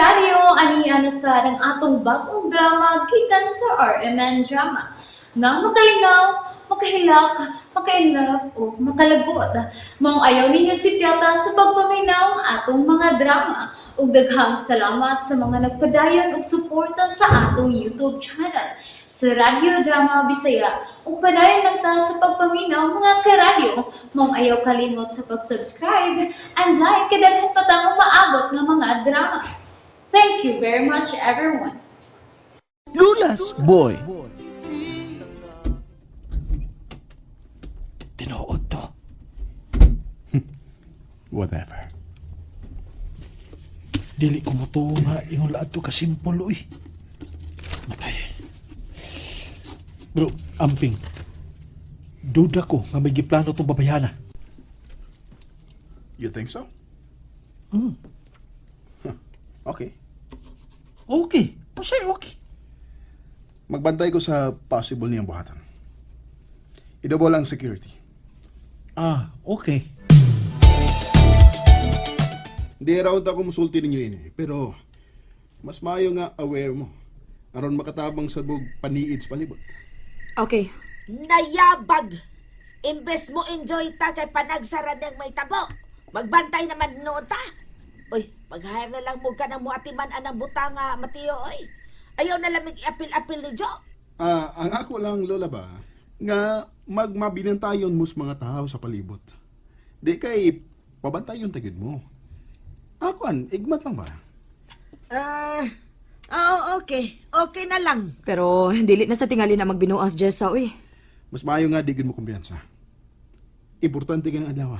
Karadyo, ani na sa ang atong bagong drama gikan sa RMN Drama. Nga makalingaw, makahilak, makainlove o makalagot. Maong ayaw ninyo si Piata sa pagpaminaw ang atong mga drama. Ug daghang salamat sa mga nagpadayon og suporta sa atong YouTube channel sa Radyo Drama Bisaya. Ug padayon lang ta sa pagpaminaw, mga karadyo. Maong ayaw kalimot sa pag-subscribe and like kay daghan pa tang umaabot nga mga drama. Thank you very much, everyone. Lula's Boy. Tinuod to. Whatever. Dili ko mo nga ingon laad to kasimpol uy. Matay. Bro, amping. Duda ko nga may giplano tong babayhana. You think so? Hmm. Huh. Okay. Okay. Masay okay. Magbantay ko sa possible niyang buhatan. Idobol ang security. Ah, okay. Hindi raw ako musulti ninyo ini, pero mas maayo nga aware mo. Aron makatabang sa bug paniid sa palibot. Okay. Nayabag! Imbes mo enjoy ta kay panagsara ng may tabo. Magbantay naman noon ta. Uy, pag-hire na lang mo ka ng muatiman anang butanga, Mateo, oy. Ayaw na lamig iapil-apil ni Jo. Ah, ang ako lang lola ba nga magmabinantayon mo sa mga tao sa palibot. Di kay pabantayon tagid mo. Ako an igmat lang ba? Ah, oo, okay. Okay na lang. Pero dili na sa tingali na magbinuas Jessa uy. Mas maayo nga di gid mo kumpiyansa. Importante ka ng adlaw.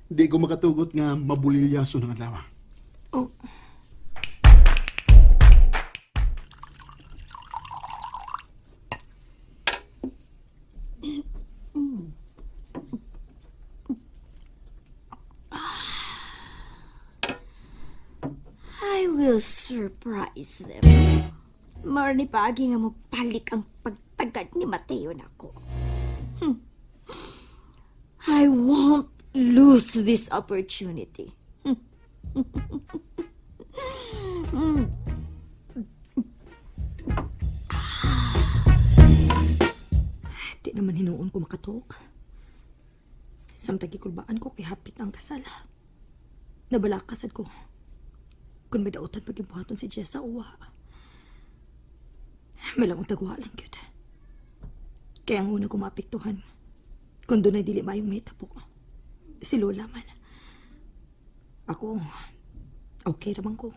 Di ko makatugot nga mabulilyaso ng adlaw. Oh. I will surprise them. Marni paagi nga mobalik ang pagtagad ni Mateo nako. I won't lose this opportunity. Di naman hinuon ko makatuok. Samtang gikulbaan ko kay hapit na ang kasal. Nabalakasad ko. Kung may dautan pag ibuhaton si Jessa, uwa. Malang tagwa lang yun. Kaya ang una ko maapektuhan, kung doon ay dili mayong may tapo. Si Lola man. Ako, okay raman ko.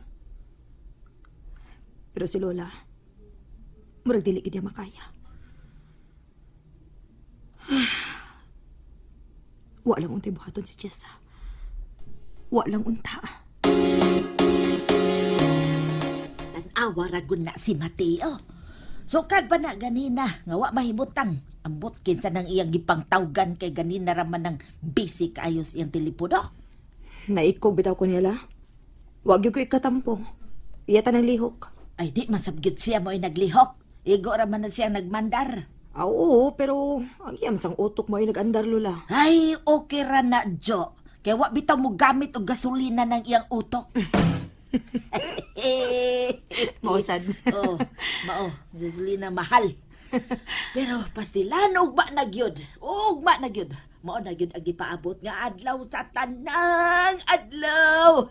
Pero si Lola, murag dili gid niya makaya. Wa lang untay buhaton si Jessa. Wa lang unta. Tanawa ragun na si Mateo. Sukad pa na ganina, nga wa mahimutang. Ambot kinsa nang iyang gipangtawgan kay ganina raman ng busy kaayos iyang telepono. Naikog bitaw ko nila. Wag gyud ko ikatampo. Iya tanang lihok. Ay di man sabgit siya mo ay naglihok. Igo raman na siyang nagmandar. Ah, oo, pero ang iyam sang utok mo ay nag-andar, Lola. Ay, okay ra na, Jo. Kaya wa bitaw mo gamit og gasolina ng iyang utok. Mausad. Oh, mao, gasolina mahal. Pero pastilan ugma na gyud. Ugma na gyud. Mao na gyud ang gipaabot nga adlaw sa tanang adlaw.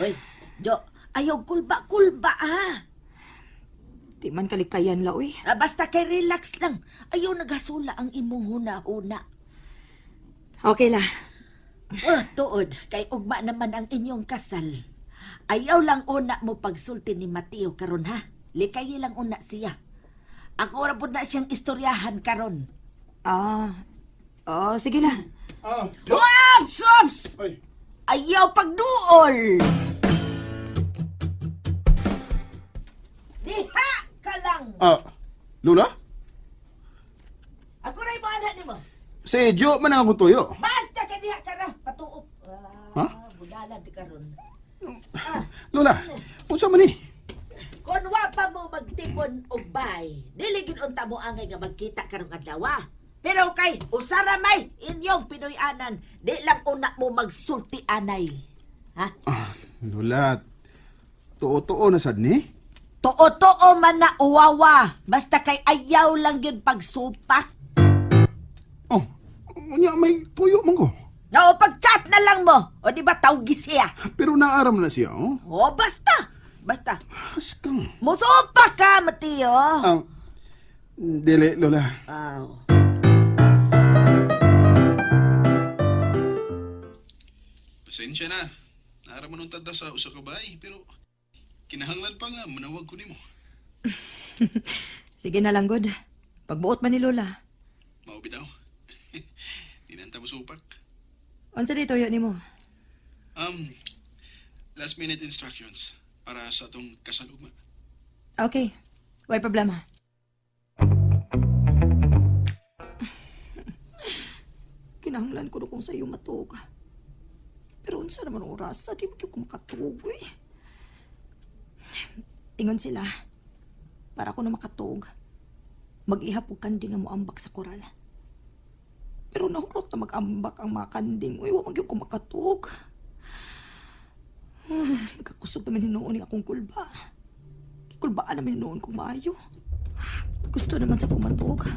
Oy, Jo, ayaw kulba-kulba ha. Di man kalikayan la, uy. Ah, basta kay relax lang. Ayaw nagasula ang imong huna-huna. Okay la. Oh, tuod, kay ugma naman ang inyong kasal. Ayaw lang una mo pagsulti ni Mateo karon ha. Likay lang una siya. Ako ra pud na siyang istoryahan karon. Ah, oh, sige la. Ah, Jo! Ops! Ops! Ay, Ayaw pagduol! Diha ka lang! ah, Lola? Ako ra'y mo nimo. Si Jo man ang akong tuyo. Basta ka diha ka ra, patuop. Ah, Ha? Budalan di karon. Lola, unsa man ni? Kon wa pa mo magtipon og bay, dili gid unta mo angay nga magkita karong adlaw. Ah. Pero kay usara may inyong Pinoy-anan, di lang una mo magsulti anay. Ha? Ah, Lola, tuo-tuo na sad ni? Tuo-tuo man na uwawa. Basta kay ayaw lang yun pagsupak. Oh, unya may tuyo man ko. Nao, pag-chat na lang mo. O di ba tawgi siya? Pero naaram na siya, oh. O basta. Basta. Haskang. Musupak ka, Mateo. Dili, Lola. Aw. Pasensya na. Naara man tada sa usa ka bahay, pero kinahanglan pa nga manawag ko nimo. Sige na lang, good. Pagbuot man ni Lola. Mao bitaw. Di na ta mosupak. Unsa di tuyo nimo? Last minute instructions para sa atong kasalugma. Okay. Way problema. Kinahanglan ko na kung sa'yo matuog. Pero unsa naman ang oras, di mo ko makatuog eh. Ingon sila, para ko na makatuog, mag-ihap og kanding nga moambak sa koral. Pero nahurot na mag-ambak ang mga kanding. Uy, wa man gyud ko makatuog. Nagkakusog naman hinuon ni akong kulba. Kulbaan naman noon kung maayo. Gusto naman sa kumatog.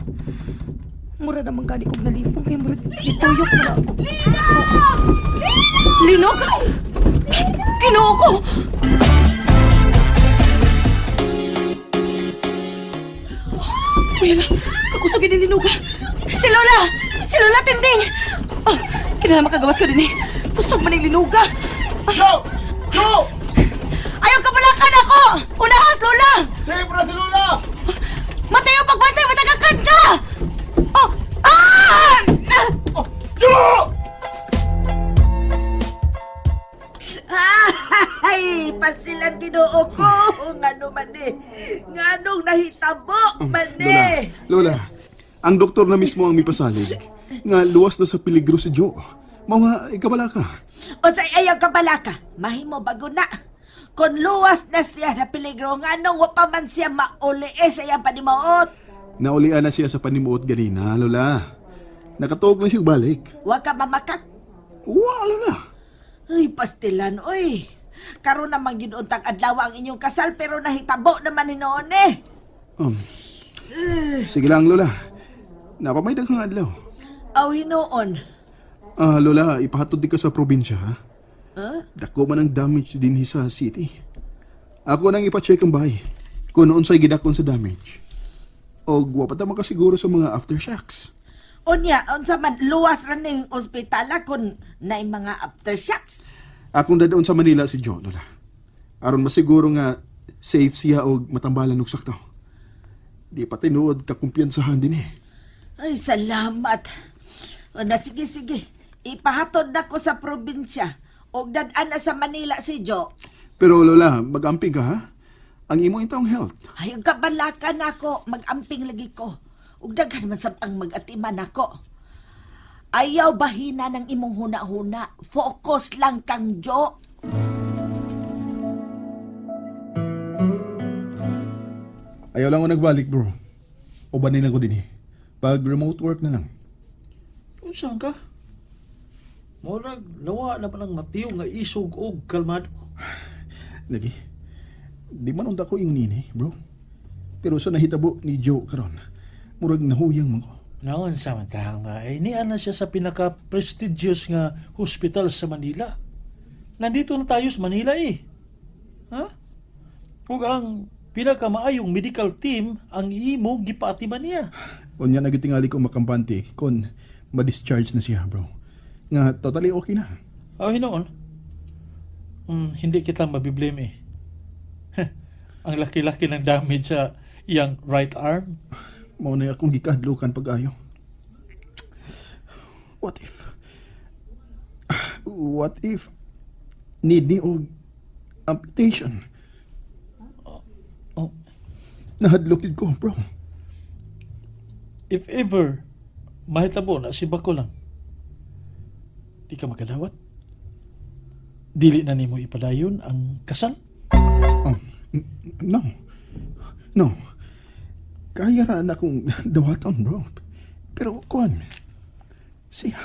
Mura naman gani kong nalipong kay murag gituyok na ako. Linog! Linog! Ginoo ko! Uy, ala, kakusog ni Linog. Si Lola! Si Lola Tinding! Oh, kinahanglan makagawas ko din eh. Kusog man ang linuga. Go! Go! Ayaw kabalakan ako! Unahas, Lola! Safe na si Lola! Mateo, pagbantay, matagakan ka! Oh! Ah! Oh, Jo! Ay, pasilan Ginoo ko. Ngano man eh. Nganong nahitabo man Lola, eh. Lola, ang doktor na mismo ang mipasalig nga luwas na sa peligro si Joe. Mao nga ikabala ka. O sa ayaw kabalaka, mahimo bago na. Kung luwas na siya sa peligro, nganong wa pa man siya mauli eh sa iyang panimuot. Naulian na siya sa panimuot ganina, Lola. Nakatuog na siya og balik. Wa ka mamakak. Wa, Lola. Ay, pastilan, oy. Karon naman gyud untang adlaw ang inyong kasal pero nahitabo naman hinuon eh. Sige lang, Lola. Napamay daghang adlaw. Aw hinuon. Ah, Lola, ipahatod di ka sa probinsya, ha? Huh? Dako man ang damage dinhi sa city. Ako nang ipa-check ang bahay. Kung unsay gidakon sa damage. Og wa pa ta makasiguro sa mga aftershocks. Unya, unsa man luwas ra ning ospitala kun naay mga aftershocks. Akong dadon sa Manila si Joe, Lola. Aron masiguro nga safe siya og matambalan og sakto. Di pa tinuod kakumpiyansahan din eh. Ay, salamat. O na, sige, sige. Ipahatod na ko sa probinsya. Og dad-an na sa Manila si Jo. Pero Lola, mag-amping ka ha? Ang imo intawong health. Ay, ang kabalaka na ako. Mag-amping lagi ko. Ug daghan man sab ang mag-atiman ako. Ayaw bahina ng imong huna-huna. Focus lang kang Jo. Ayaw lang ako nagbalik, bro. O banin ako din eh. Pag remote work na lang. Unsa ka? Murag nawa na pa ng Mateo nga isog og kalmado. Lagi. Di man unta ko yung nini, bro. Pero sa nahitabo ni Joe karon, murag nahuyang man ko. Naon sa matang nga eh, niana siya sa pinaka-prestigious nga hospital sa Manila. Nandito na tayo sa Manila eh. Ha? Ug ang pinakamaayong medical team ang imo gipaatiman niya. Unya na gitingali ko makampante kon ma-discharge na siya, bro. Nga totally okay na. Aw hinoon. Hindi kita mabiblame eh. Ang laki-laki ng damage sa iyang right arm. Mao na akong gikahadlukan pag-ayo. What if? What if need ni og amputation? Oh, Nahadlok gid ko, bro. If ever mahitabo na si Bako lang, di ka makadawat. Dili na nimo ipadayon ang kasal. Oh, no. No. Kaya ra na akong dawaton, bro. Pero kuan, siya.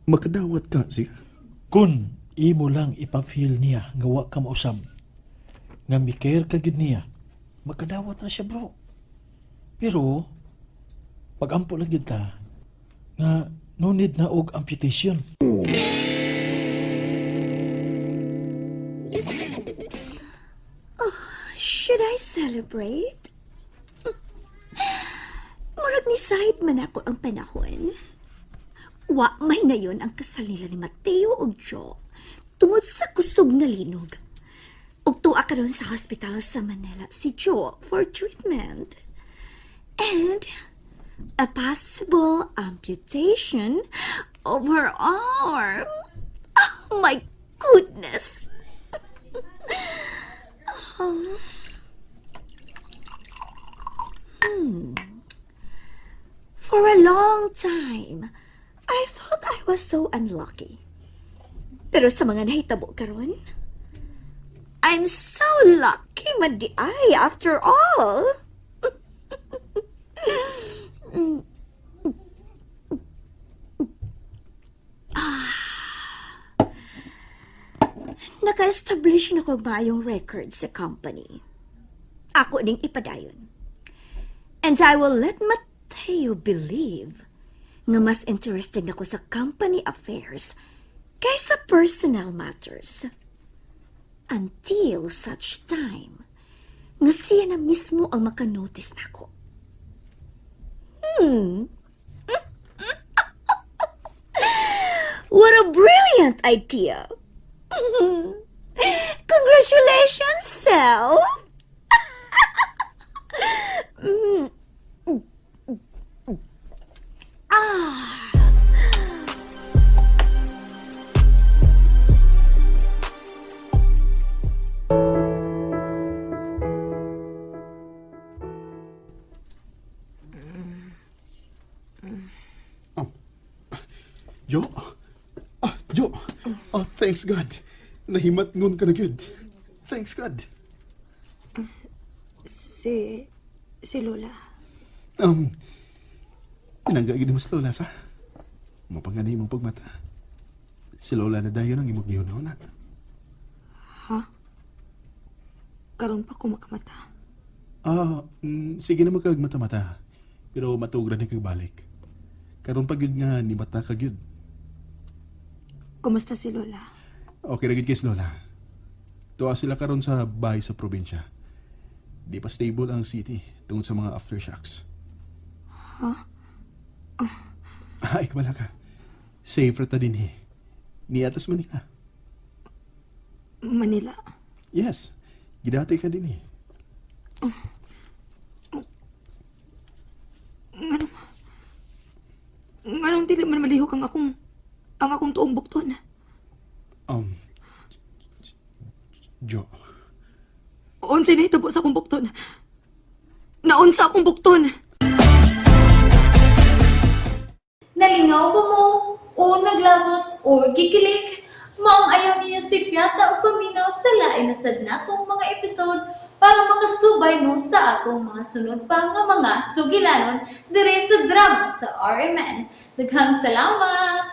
Makadawat ka siya. Kung Imo lang ipa-feel niya nga wa ka mausab. Nga mi-care ka gid niya. Makadawat na siya, bro. Pero pagampo lang gid ta nga no need na og amputation. Should I celebrate? Murag ni side man ako ang panahon. Wa may nayon ang kasal nila ni Mateo ug Joe tungod sa kusog nga linog. Ug tuwa karon sa hospital sa Manila si Joe for treatment. And a possible amputation of her arm. Oh my goodness! For a long time, I thought I was so unlucky. Pero sa mga nahitabo karon, I'm so lucky man di ay after all. Naka-establish na ko maayong record sa company. Ako ning ipadayon. And I will let Mateo believe nga mas interested ako sa company affairs kaysa personal matters. Until such time nga siya na mismo ang makanotice nako. What a brilliant idea! Congratulations, Sel! Oh. Jo? Ah, Jo. Oh, thanks God. Nahimatngon ka na gyud. Thanks God. Si Lola. Tinangga gid mo si Lola sa. Mapangani imong pagmata. Si Lola na dayon ang imong gihuna-huna. Ha? Karon pa ko makamata. Ah, sige na magkag mata-mata. Pero matugra ni kag balik. Karon pa gyud nga ni bata ka gyud. Kumusta si Lola? Okay ra gyud kay si Lola. Tuwa sila karon sa bahay sa probinsya. Di pa stable ang city tungod sa mga aftershocks. Ha? Ay, wala ka. Safe ra ta din eh. Niatas Manila. Manila. Yes. Gidati ka din eh. Nganong nganong dili man malihok ang akong tuong bukton. Jo. Unsay nahitabo sa akong bukton? Naunsa akong bukton? Nalingaw ba mo? O naglagot o gikilig? Maong ayaw niyo si Piata o paminaw sa lain na sad natong mga episode para makasubay mo sa atong mga sunod pa nga mga sugilanon dire sa drama sa RMN. Daghang salamat!